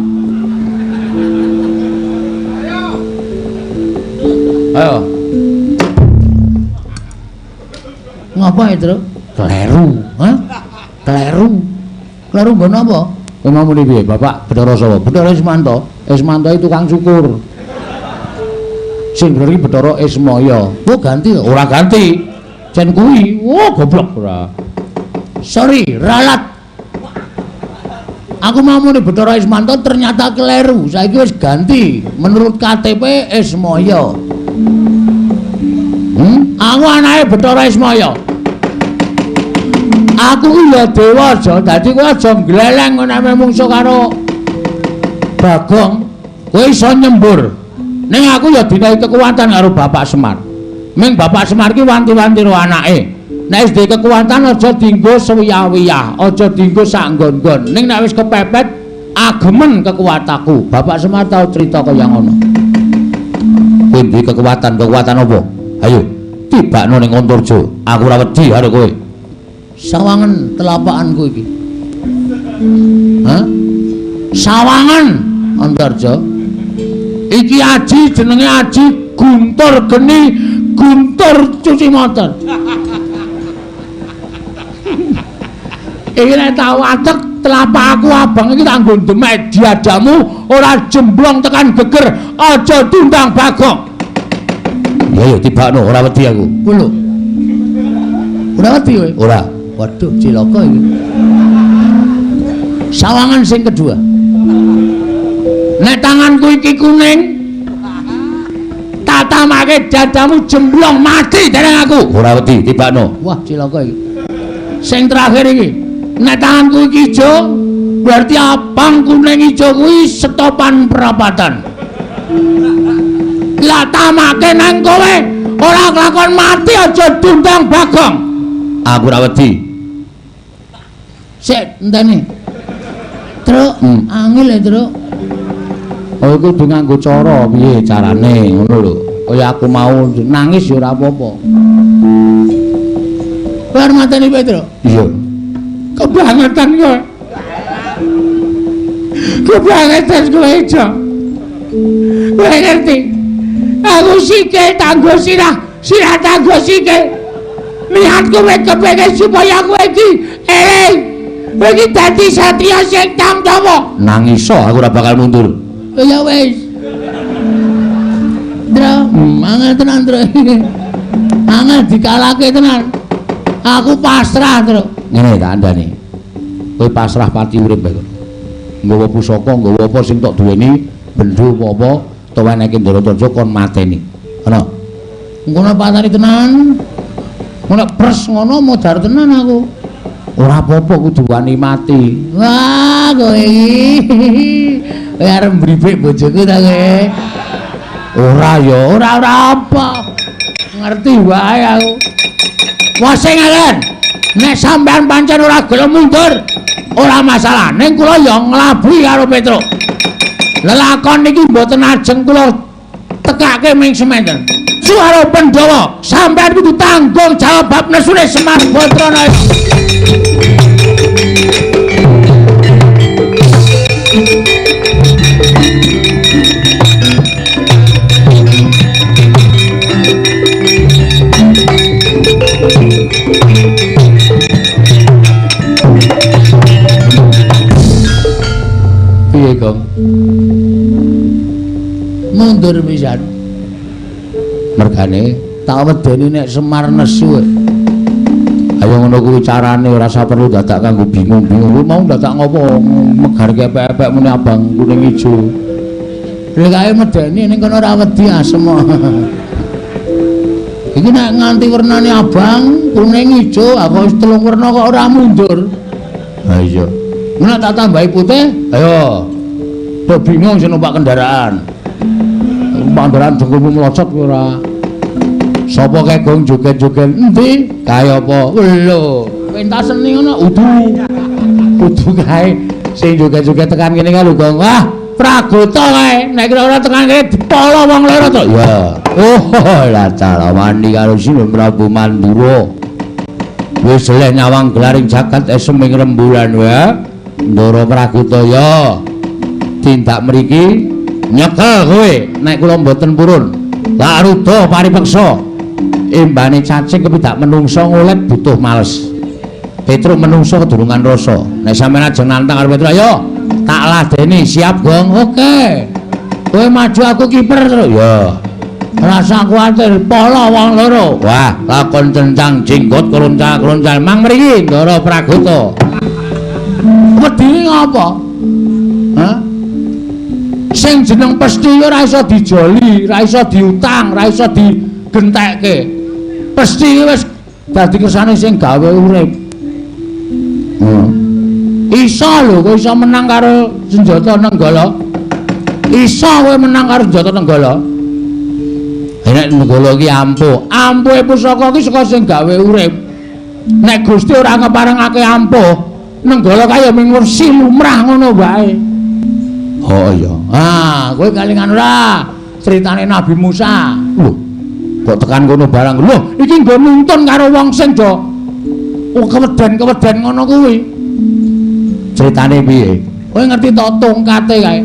Ayo. Ngapa ya, Truk? Kleru. Hah? Kleru. Kleru nggon apa? Kowe mau muni piye, Bapak? Bathara sapa? Bathara Ismanta. Ismanta itu tukang cukur. Sing bener iki Bathara Ismaya. Oh, ganti to? Ora ganti. Jen kuwi. Oh, goblok ora. Sorry, ralat. Aku mau muni Bathara Ismanta ternyata kleru. Saiki wis ganti. Menurut KTP Ismaya. Aku anake Bathara Ismaya. Aku ki ya dewa aja, dadi kowe aja ngleleng ngono mungsuh karo Bagong. Kowe iso nyembur. Ning aku ya dinehi kekuatan karo Bapak Semar. Ming Bapak Semar ki wanti-wanti karo anake. Nek wis duwe kekuatan aja dienggo sewiyah-wiyah, aja dienggo sak nggon-nggon. Ning nek wis kepepet agemen kekuatanku. Bapak Semar tau crita kaya ngono. Kowe duwe kekuatan, kekuatan apa? Ayo, tibakno ning Antarja. Aku ora wedi karo kowe. Sawangen telapakanku iki. Hah? Sawangen Antarja. Iki aji jenenge aji Guntur Geni, Guntur cuci motor. Iki nek tau atek telapak aku abang iki tak nggo demek diadamu ora jemblong tekan geger, aja diundang Bagong. Ya ya tibakno, ora wedi aku. Ku lho. Ora wedi kowe? Ora. Waduh, cilaka iki. Sawangan sing kedua. Nek tanganku iki kuning, tatamake dadamu jemblong mati dereng aku. Ora wedi, tibakno. Wah, cilaka iki. Sing terakhir iki, nek tanganku iki ijo, berarti abang kuning ijo kuwi setopan perapatan. Lah tamake nang kowe ora kelakon mati aja dundang Bagong. Aku ora wedi. Sik, enteni. Truk, angel ya, Truk. Oh, iku kudu nganggo cara piye carane ngono lho. Kaya aku mau nangis ya ora apa-apa. Kowe arep mateni Petro? Iya. Kebangetan kowe. Kebangetan kowe, Jo. Kowe ngerti? Aku sikil tanggo sirah, sirah tanggo sikil. Niatku kowe kepengin supaya kowe iki eling. Kowe iki dadi satriya sing tamtawa. Nangis aku ora bakal mundur. Oh ya wis. Ndra, angel tenan, Ndra. Angel dikalahke tenan. Aku pasrah, Ndra. Ngene tak andani. Kowe pasrah pati urip bae. Nggawa pusaka, nggawa apa sing tok duweni, bendho apa-apa, tuweneke Ndaratarja kon mateni. Ana. Ngono patani tenan. Ngono pres ngono modar tenan aku. Ora apa-apa kudu wani mati. Wah, kowe iki. Kowe arep mbribik bojoku ta kowe? Ora ya, ora apa. Ngerti wae aku. Wah sing ngelen. Nek sampean pancen ora gelem mundur, ora masalah. Ning kula ya nglabuhi karo Petruk. Lelakon niki mboten ajeng kula tekake ming sementen. Suara Pandhawa, sampean kudu tanggung jawab bab nesune Semar Batrana. Piye, Gong? Mundur pisan. Mergane tak wedeni nek Semar nesu. Ayo ngono kuwi carane ora usah perlu dadak kanggo bingung-bingung. Kuwi mau dadak ngopo megar kepek-epek muni abang kuning ijo. Lha kae medeni ning kono ora wedi asem. Iki nek nganti wernane abang, kuning, ijo, aku wis telung werna kok ora mundur. Ha iya. Nek tak tambahi putih, ayo. Do bingung sing numpak kendaraan. Numpak kendaraan dengkulmu melocot kowe ora. Sapa kae gong joget-joget endi? Kae apa? Lho, pentas seni ngono udu. Udu kae sing joget-joget tekan kene kae lho, Gong. Wah, Pragota kae. Nek kira ora tekan kene dipolo wong loro to. Ya. Oh, lah carawani karo Sinuwun Prabu Mandura. Wis seleh nyawang gelaring jagat esem ing rembulan wae. Ndara Pragota ya. Tindak mriki nyekel kowe nek kula mboten purun. Lah ruda paripeksa. Embane cacing kepidak menungso ngolet butuh males. Petruk menungso kedurungan rasa. Nek sampeyan ajeng nantang karo Petruk, ayo tak ladeni, siap Gong. Oke. Kowe maju aku kiper terus. Ya. Rasa kuwatir polo wong loro. Wah, lakon cencang jenggot kroncal-kroncal mang mriki Ndara Pragota. Wedine ngopo? Hah? Sing jeneng pesthi ora iso dijoli, ora iso diutang, ora iso digentekke. Pesthi wis dadi kersane sing gawe urip. Iso lho, kowe iso menang karo senjata Nenggala. Iso kowe menang karo senjata Nenggala. Nek Nenggala iki ampuh, ampuhe pusaka iki saka sing gawe urip. Nek Gusti ora ngeparengake ampuh, Nenggala kaya ming wersi lumrah ngono wae. Oh iya. Ah, kowe kalingan ora critane Nabi Musa. Lho, kok tekan kono barang. Lho, iki nggo nuntun karo wong sing do keweden-keweden ngono kuwi. Critane piye? Kowe ngerti to tongkate kae.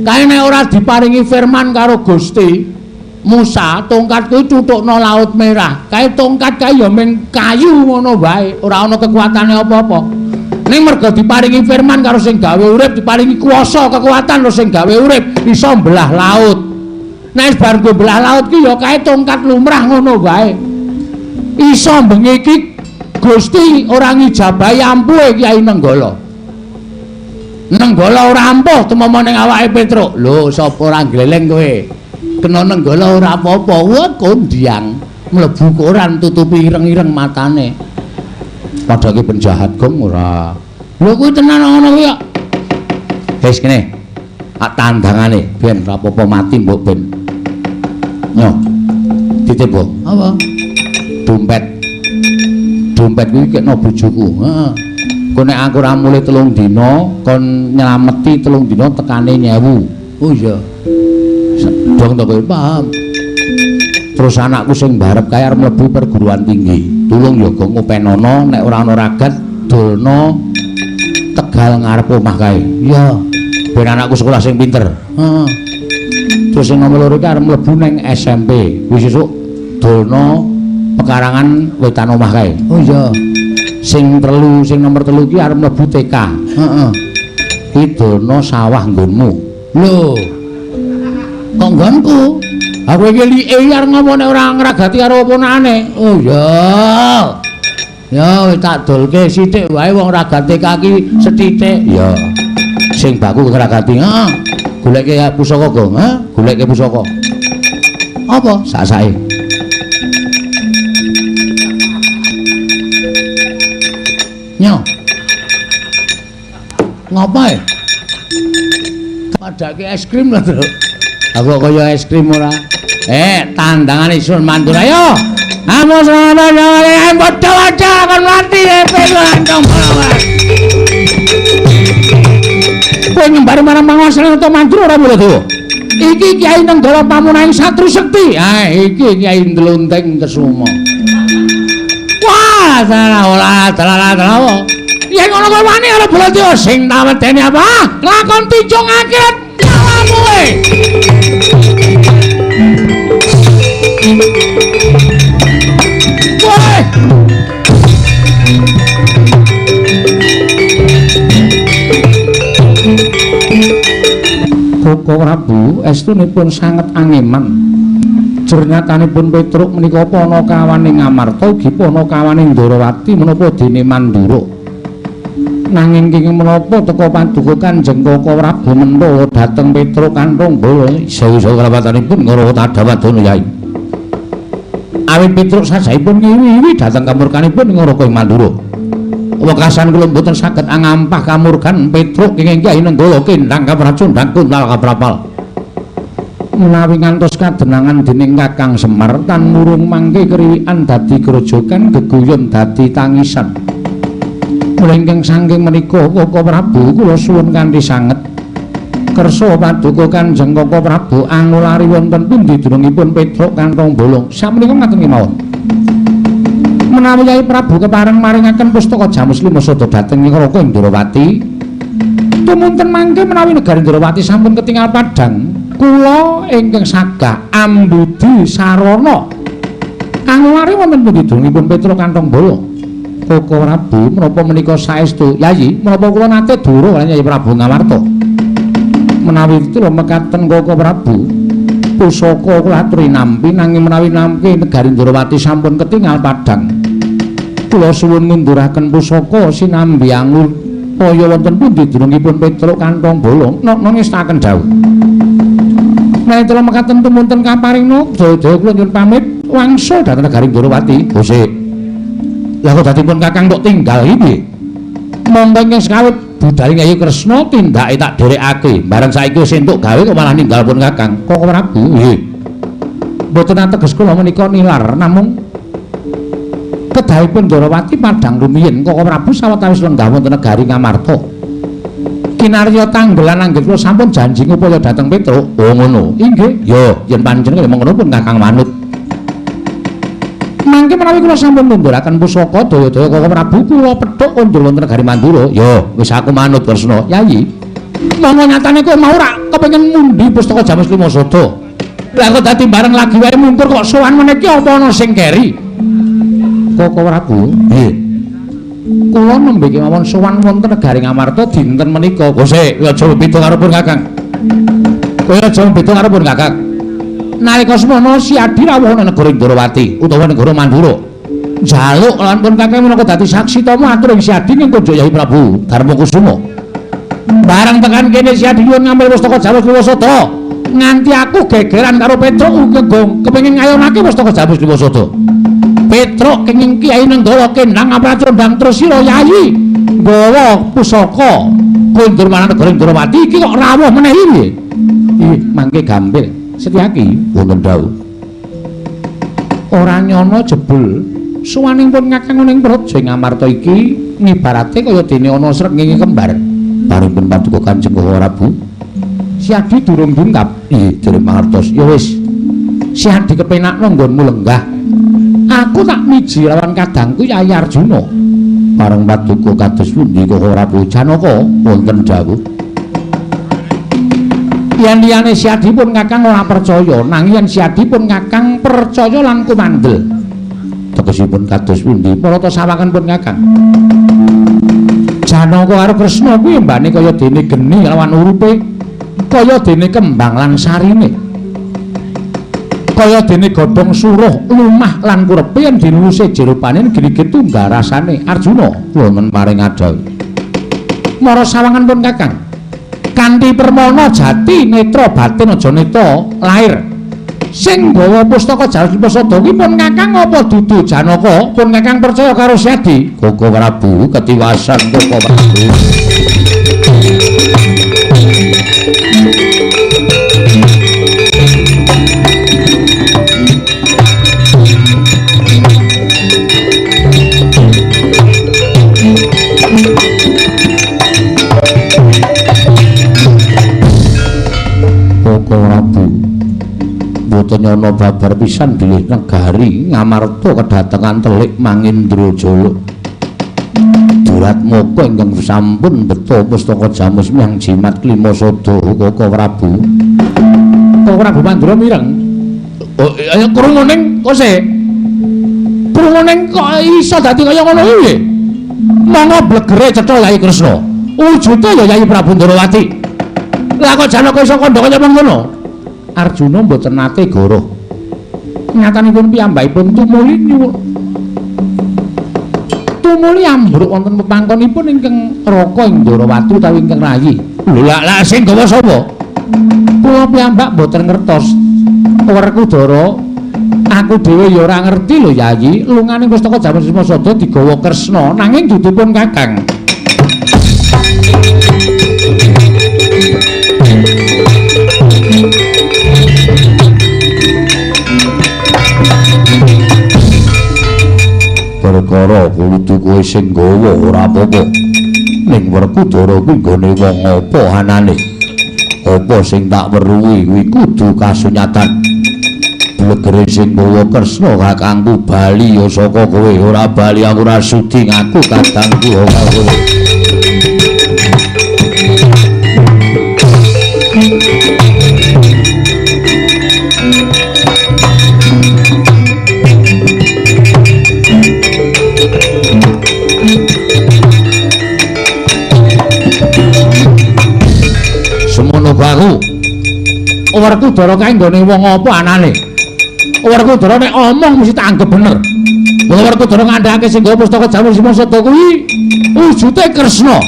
Kae nek ora diparingi firman karo Gusti Musa, tongkat kuwi tutukno Laut Merah. Kae tongkat kae ya mung kayu ngono wae, ora ana kekuatane apa-apa. Ning mergo diparingi firman karo sing gawe urip, diparingi kuasa kekuatan karo sing gawe urip, iso mbelah laut. Nek wis bar nggo mbelah laut ki ya kae tongkat lumrah ngono wae. Iso bengi iki Gusti ora ngijabahi ampuhe Kyai Nenggala. Nenggala ora ampuh tumomo ning awake Petruk. Lho, sapa ora gleleng kowe? Kena Nenggala ora apa-apa. Wah, kondiang mlebu koran tutupi ireng-ireng matane. Padha ki penjahat gong ora. Lho kuwi tenan ngono kuwi kok. Wis kene. Tak tandangane ben ora apa-apa mati mbok ben. Nyo. Titip po. Apa? Dompet. Dompet kuwi kekno bojoku. Heeh. Engko nek aku ora mulih 3 dina, kon nyelameti 3 dina tekane 1000. Oh iya. Dong to kowe paham. Terus anakku sing barep kae arep mlebu perguruan tinggi. Tulung ya go ngopenono nek ora ana ragat dolno Tegal ngarep omah kae. Iya. Ben anakku sekolah sing pinter. Heeh. Terus sing nomor 2 iki arep mlebu ning SMP. Wis sesuk dolno pekarangan wetan omah kae. Oh iya. Sing telu, sing nomor 3 iki arep mlebu TK. Heeh. Iki dolno sawah nggonmu. Lho. Kok nggonku? Aku iki like arep ngomong nek ora ngragati karo ponakane. Oh iya. Ya wis tak dolke sithik wae wong ragat TK ki sethithik. Iya. Sing baku ngragati. Heeh. Goleke pusaka, Gong. Ha? Goleke pusaka. Apa? Sak-sake. Nyo. Ngopo e? Padake es krim lho, Truk. Aku kok kaya es krim ora. Tandangane Sun Mandura ayo. Amos ana padha-padha kon mati kantong bawah. Kowe nyembari marang panguwasane Nata Mandura ora Baladewa. Iki Kyai Nenggala pamunahing Satru Sekti. Ah, iki Kyai Ndlonting Kesuma. Wah, salah ora, salah salah. Yen ngono kowe wani karo Baladewa sing tak wedeni apa? Lakon ticung akhirat nyawamu e. Woi. Koko Prabu estunipun sanget angeman. Jernyatanipun Petruk menika panakawane Ngamarta ugi panakawane Ndorowati menapa dene Mandura. Nanging kenging menapa teka paduka Kanjeng Koko Prabu mentha dhateng Petruk kanthong bala isa-isa kerawatanipun ngara tadawadana Yai. Awit Petruk sajahipun ngiwi-iwi dhateng kamurkanipun ing Raka Mandura. Wekasan kula mboten saged angampah kamurkan Petruk kenging Kyai Nenggala kendhang kapracundhang kuntal kaprapal. Menawi ngantos kadenangan dening Kakang Semar tan murung mangke kriwikan dadi grojogan geguyon dadi tangisan. Mula ingkang saking menika Koko Prabu kula suwun kanthi sanget kersa paduka Kanjeng Koko Prabu angulari wonten pundi dunungipun Petruk kanthong bolong. Sakmenika ngaten kemawon. Menawi Kyai Prabu kepareng maringaken pustaka Jamus Lima Sada dhateng Raka Ndrawati, tumunten mangke menawi negari Ndrawati sampun ketingal padhang, kula ingkang sagah ambudi sarana angulari wonten pundi dunungipun Petruk kanthong bolong. Koko Prabu menapa menika saestu Yayi, menapa kula nate dura kaliyan Yayi Prabu Ngamarta. Menawi kula mekaten Koko Prabu, pusaka kula aturi nampi nanging menawi nampi negari Ndrawati sampun ketingal padhang, kula suwun ngunduraken pusaka sinambi angur kaya wonten pundi dunungipun Petruk kanthong bolong nokno ngestaken dawuh. Menawi kula mekaten tumunten kaparingna daya-daya kula nyuwun pamit wangsul dhateng negari Ndrawati. Gosik. Lah kok dadi pun Kakang kok tinggal iki piye? Monggo ingkang sekawit budal Kyai Kresna tindake tak dherekake. Bareng saiki wis entuk gawe kok malah ninggal pun Kakang. Koko Prabu nggih. Mboten ateges kula menika nilar namung kedahipun Ndrawati padhang rumiyin Koko Prabu sawetawis lenggah wonten negari Ngamarta. Kinarya tanggelan anggit kula sampun janji ngupaya dhateng Petruk. Oh ngono. Inggih. Ya, yen panjenengan mengkono pun Kakang manut. Mangke menawi kula sampun ngunduraken pusaka daya-daya Koko Prabu kula pethuk kondur wonten negari Mandura. Ya, wis aku manut Kresna. Yayi. Monggo nyatane kowe mau ora kepengin ngundi pustaka Jamus Lima Sada. Lah kok dadi bareng lagi wae mungkur kok sowan meneh iki apa ana sing keri? Koko Prabu, nggih. Kula nembe kemawon sowan wonten negari Ngamarta dinten menika. Gosek, kowe aja beda karo pun Kakang. Kowe aja beda karo pun Kakang. Nalika semono si Adi rawuh ana negara Ndrawati utawa negara Mandura. Njaluk lan pun Kakang minangka dadi saksi tama atur ing Siadi ing kunjuk Yai Prabu Darmakusuma. Bareng tekan kene Siadi nyuwun ngambil pustaka Jamus Limosada. Nganti aku gegeran karo Petruk kepengin ngayonake pustaka Jamus Limosada. Petruk kenging Kyai Nenggala kendang apracondang terus sira Yayi nggawa pusaka kondur marang negara Ndrawati iki kok rawuh meneh iki. Ih, mangke gampil. Setyaki wonten dawuh. Ora nyono jebul suwaning pun Kakang ning praja Ngamarta iki ngibarate kaya dene ana srengenge kembar. Paring pun paduka Kanjeng Prabu. Siadi durung bungkap. Ih, jere mangertos. Ya wis. Siadi kepenakno nggonmu lenggah. Aku tak miji lawan kadangku Yayi Arjuna. Pareng paduka kados pundi Koko Prabu Janaka wonten dawuh. Yen liyane Siadi pun Kakang ora percaya, nanging yen Siadi pun Kakang percaya lan kumandel. Tegesipun kados pundi? Parata sawangan pun Kakang. Janaka karo Kresna kuwi mbane kaya dene geni lawan urupe, kaya dene kembang lan sarine. Kaya dene godhong suruh lumah lan kurepe yen dinuluse jerupane geni tunggal rasane. Arjuna wonten paring adhawuh. Mara sawangan pun Kakang. Kanthi permana jati netra batin aja neta lair. Sing gawa pustaka Jamus Limosada kuwi pun Kakang apa dudu Janaka? Pun Kakang percaya karo Siadi? Koko Prabu ketiwasan Koko Prabu. Koko Prabu mboten nyono babar pisan bilih negari Ngamarta kedatengan telik Mangindra Jaluk. Duratmaka ingkang sampun beto pustaka Jamus miang jimat Klimasada Koko Prabu. Koko Prabu Mandura mireng. Oh, ayo krungu ning kose. Krungu ning kok iso dadi kaya ngono kuwi? Monggo blegere cetha Yayi Kresna. Wujude ya Yayi Prabu Ndrawati. Lah kok Janaka iso kandha kaya mengkono? Arjuna mboten nate goroh. Nyatanipun piyambakipun tumuli nyuwun tumuli ambruk wonten pepangkonipun ingkang Raka ing Ndrawati utawi ingkang rayi. Lho lak sing gawa sapa? Kula piyambak mboten ngertos. Werkudara, aku dhewe ya ora ngerti lho Yayi, lungane pustaka Jamus Limosada digawa Kresna nanging dudupun Kakang. Perkara kudu kowe sing gawa ora apa-apa. Ning Werkudara kuwi nggone wong apa anane? Apa sing tak weruhi kuwi kudu kasunyatan. Blegere sing gawa Kresna kakangku bali ya saka kowe, ora bali aku ora sudi ngaku kadangku ora kowe. Semono baru Werkudara kae nggone wong apa anane? Werkudara nek omong mesti tak anggap bener. Mula Werkudara ngandhake sing gawa pustaka Jamus Limosada kuwi wujude Kresna.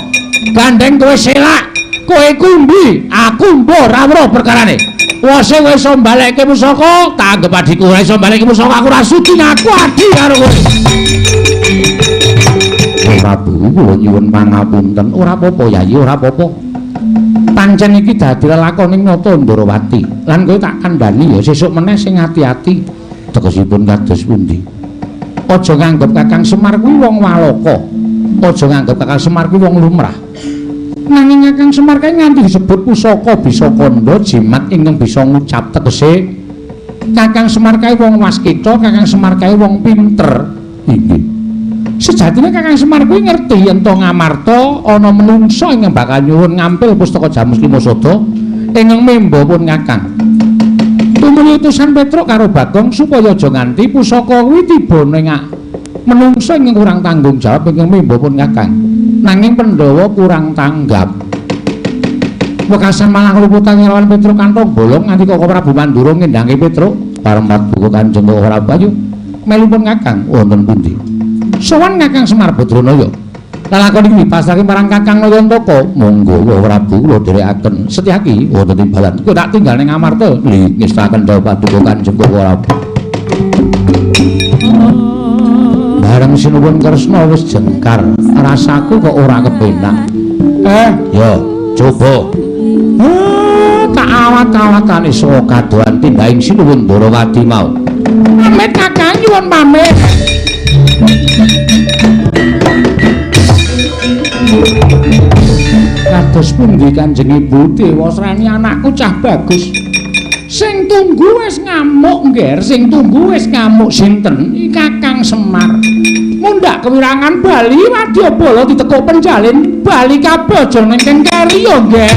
Gandeng kowe selak, kowe kumbi, aku mbuh ora weruh perkarane. Wose kowe iso mbalekke pusaka, tak anggap adhiku. Ora iso mbalekke pusaka aku ora sudi ngaku adhi karo kowe. Prabu kula nyuwun pangapunten. Ora apa-apa Yayi, ora apa-apa. Pancen iki dadi lelakoning nata Ndrawati. Lan kowe tak kandhani ya sesuk meneh sing ati-ati. Tegesipun kados pundi? Aja nganggep Kakang Semar kuwi wong walaka. Aja nganggep Kakang Semar kuwi wong lumrah. Nanging Kakang Semar kae nganti disebut pusaka bisa kandha jimat ingkang bisa ngucap tegese Kakang Semar kae wong waskita, Kakang Semar kae wong pinter. Inggih. Sejatine Kakang Semar kuwi ngerti yen to Ngamarta ana menungsa ingkang bakal nyuwun ngampil pustaka Jamus Limosada ingkang memba pun Kakang. Tumuli utusan Petruk karo Bagong supaya aja nganti pusaka kuwi tiba ning menungsa ingkang kurang tanggung jawab ingkang memba pun Kakang. Nanging Pandhawa kurang tanggap. Wekasan malah ngluputan lawan Petruk kantong bolong nganti Koko Prabu Mandura ngendhange Petruk. Pareng paduka Kanjeng Prabu ayo Melipun Kakang wonten pundi? Sowan Kakang Semar Badranaya. Lalakon iki dipasrahke marang Kakang Nayantaka. Monggo Prabu kula dherekaken. Setyaki wonten timbalan. Kula tak tinggal ning Amarta. Ngestaken dawuh paduka Kanjeng Prabu. Bareng sinuwun Kresna wis jengkar, rasaku kok ora kepenak. Ya, coba. Tak awat-awatane saka kadohan tindhaing sinuwun Ndorowati mau. Pamit Kakang, nyuwun pamit. Kados pundi Kanjeng Ibu Dewasrani anakku cah bagus. Sing tunggu wis ngamuk, Ngger, sing tunggu wis ngamuk sinten? Kakang Semar. Mundhak kewirangan bali wadyabala ditekuk penjalin bali kabeh aja ning keri ya, Ngger.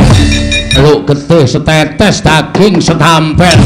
Luk getih setetes daging setampel.